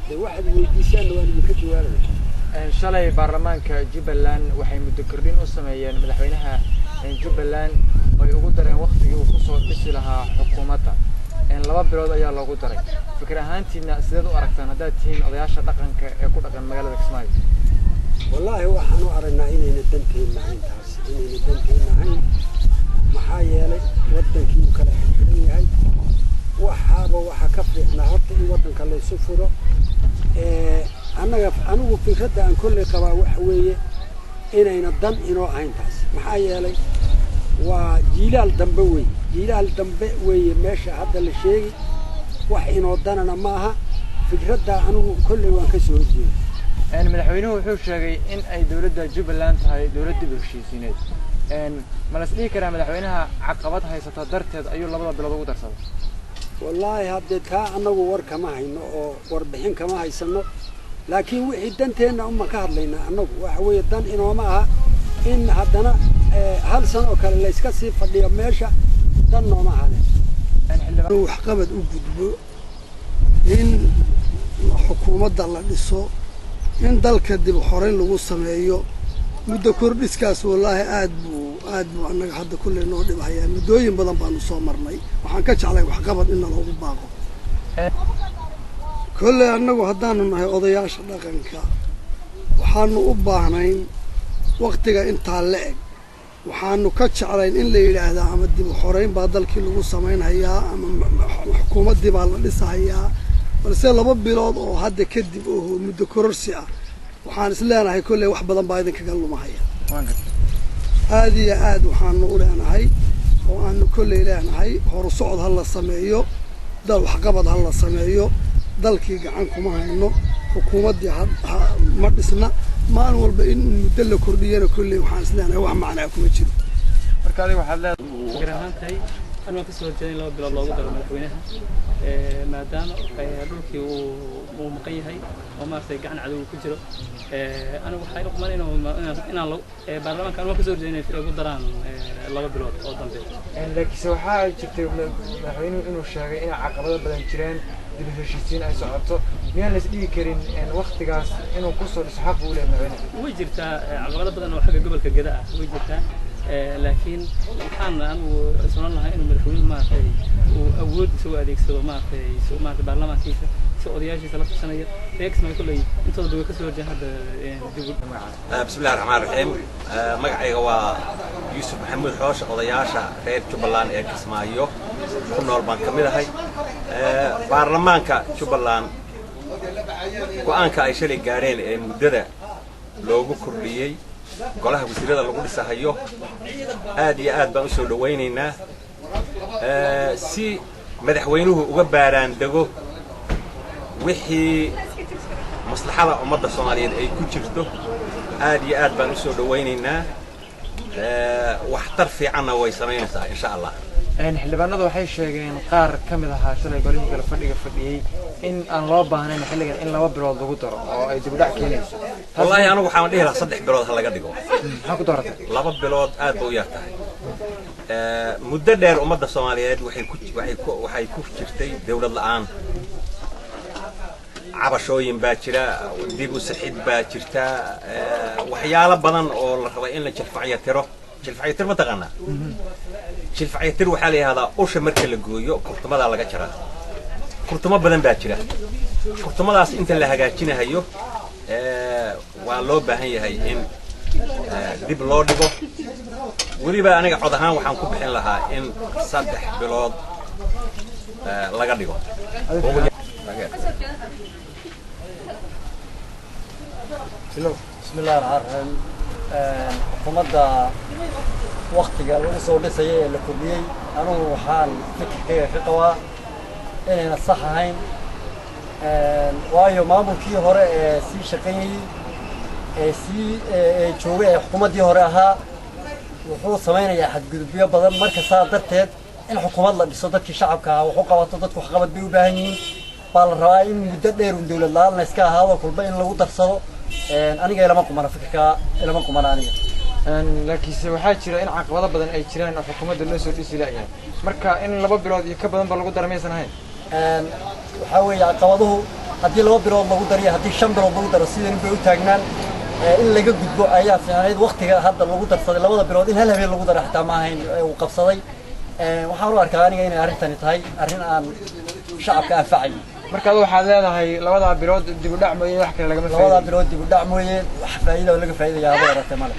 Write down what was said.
Dee waxaad weydiisaanna waan idinka jawaabaya. Shalay baarlamaanka Jubbaland waxay muddo kordhin u sameeyeen madaxweynaha Jubbaland, ay ugu dareen waktigii uu kusoo dhisi lahaa xukuumadda. 2 bilood ayaa loogu daray. Fikir ahaantiina sideed u aragtaan haddaad tihiin odayaasha dhaqanka ee ku dhaqan magaalada Kismaayo? Wallaahi, waxaan u aragnaa inayna danteenna ahayn taas, inayna danteenna ahayn. Maxaa yeelay, waddankii uu kala xirxiran yahay. Waxaaba waxa ka fiicnaa horta in waddanka laysu furo. Annaga, anigu fikradda aan kolley qabaa waxa weeye inayna dan inoo ahayn taas. Maxaa yeelay, waa jiilaal dambe weeye, jiilaal dambe weeye meesha hadda la sheegi. Wax inoo danana ma aha. Fikradda anigu kolley waan ka soo horjeeda. Madaxweynuhu wuxuu sheegay in ay dowladda Jubbaland tahay dowlad dib u heshiisiineed. Ma las dhihi karaa madaxweynaha caqabad haysata darteed ayuu labada bilood ugu darsaday? Wallaahi, haddee taa annagu war kama hayno oo warbixin kama haysano, laakiin wixii danteenna uma ka hadlaynaa annagu. Waxa weeye, dan inooma aha in haddana hal sano oo kale layska sii fadhiyo meesha. Dan nooma ahade. Inuu waxqabad u gudbo, in xukuumadda la dhiso, in dalka dib xoreyn lagu sameeyo. Muddo kordhiskaas wallaahi aad buu annaga hadda kulley noo dhibhayaa. Muddooyin badan baanu soo marnay. Waxaan ka jeclay waxqabad in naloogu baaqo. Kolley annagu haddaanu nahay odayaasha dhaqanka, waxaanu u baahnayn waktiga intaa la eg. Waxaanu ka jeclayn in la yidhaahdaa ama dib u xoreyn baa dalkii lagu samaynhayaa ama xukuumaddii baa la dhisahayaa. Balse 2 bilood oo hadda kadib oo muddo kororsi ah, waxaan is leenahay kolley wax badan baa idinkaga lumahaya. Aada iyo aad waxaanu u leenahay oo aanu kolley leenahay, horu socod ha la sameeyo, dal waxqabad ha la sameeyo. Dalkii gacan kuma hayno, xukuumaddii ma dhisna. Maalin walba in muddo la kordhiyana kolley waxaan is leenahay wax macnaa kuma jiro. Marka adiga waxaad leedahay? Fikir ahaantay, anu waan kasoo horjeeda in 2 bilood loogu daro madaxweynaha, maadaama dhulkii uu maqan yahay oo maaragtay gacan cadow ku jiro. Anigu waxaa ila quman inaan baarlamaanka, anu waan kasoo horjeeda inay ugu daraan 2 bilood oo dambe. Laakiinse waxaa jirtay madaxweynuhu inuu sheegay in caqabado badan jireen, dib u heshiisiin ay socoto. Miyaan la isdhihi karin waktigaas inuu kusoo dhiso xaq uu leeyahay madaxweynaha? Way jirtaa caqabado badan oo xagga gobolka Geda ah, way jirtaa. Laakiin waxaan anigu islan lahaa inuu madaxweynuhu maaragtay uu awood isagoo adeegsado, maaragtay maaragtay baarlamaankiisa si odayaashiisa la tashanaya. Reer Kismaayo kolley intooda way kasoo horjeedaan hadda dib u Bismi Illahi Raxmaan Raxiim. Magacayga waa Yuusuf Maxamuud Xoosh. Odayaasha reer Jubbaland ee Kismaayo ku nool baan ka mid ahay. Baarlamaanka Jubbaland go'aanka ay shalay gaadheen ee muddada loogu kordhiyey golaha wasiirada lagu dhisahayo, aad iyo aad baan u soo dhowaynaynaa, si madaxweynuhu uga baaraan dego wixii maslaxada ummadda Soomaaliyeed ay ku jirto. Aad iyo aad baan usoo dhowaynaynaa. Waxtar fiicanna way samaynaysaa, insha Allah. Xildhibaanadu waxay sheegeen, qaar ka mid ahaa shalay golihii kale fadhiga fadhiyey, in aan loo baahnayn xilligan in 2 bilood lagu daro oo ay dib u dhac keenayso. Wallaahi, anigu waxaan dhihi lahaa 3 bilood ha laga dhigo. Maxaa ku dooratay? 2 bilood aad ba u yar tahay. Muddo dheer ummadda Soomaaliyeed waxay ku jirtay dawlad la'aan. Cabashooyin baa jira, dib u sixid baa jirta, waxyaalo badan oo la raba in la jilfacyo tiro. Jilfacyo tir ma taqaanaa? Jilfacyo tir waxaa la yidhahdaa usha marka la gooyo kurtumadaa laga jaraa. Kurtumo badan baa jira. Kurtumadaas inta la hagaajinahayo waa loo baahan yahay in dib loo dhigo. Weliba aniga cod ahaan waxaan ku bixin lahaa in 3 bilood laga dhigo. Bismi Illahi Raxmaan Raxiim. Xukuumadda waktiga lagu soo dhisayay ee la kordhiyey, anugu waxaan fikirkayga ka qabaa inayna sax ahayn, waayo maamulkii hore ee sii shaqaynayey ee sii ee joogay ee xukuumaddii hore ahaa wuxuu samaynayaa xadgudubyo badan. Marka saa darteed in xukuumad la dhiso, dadkii shacabka ahaa wax u qabato, dadku waxqabad bay u baahan yihiin, baa la rabaa. In muddo dheer un dawlad la'aan la iska ahaado, kulba in lagu darsado, aniga ilama qumana, fikirkaa ilama qumana aniga. Laakiinse waxaa jira in caqabado badan ay jiraan oo xukuumadda loo soo dhisi la'yahay. Marka in 2 bilood iyo ka badan ba lagu dara maysan ahayn? Waxaa weeye caqabaduhu Haddii 2 bilood lagu dariyo, haddii 5 bilood lagu daro, sidan bay u taagnaan. In laga gudbo ayaa fiicnayd. Waktiga hadda lagu darsaday 2da bilood, in hal habeen lagu daro xataa ma ahayn uu qabsaday. Waxaan u arkaa aniga inay arrintani tahay arrin aan shacabka anfacayn. Marka adu waxaad leedahay 2daa bilood dib u dhac mooye wax kale lagama 2daa faa'iidayo. bilood dib u dhac mooye wax faa'iida oo laga faa'iidaya haba yaratee male.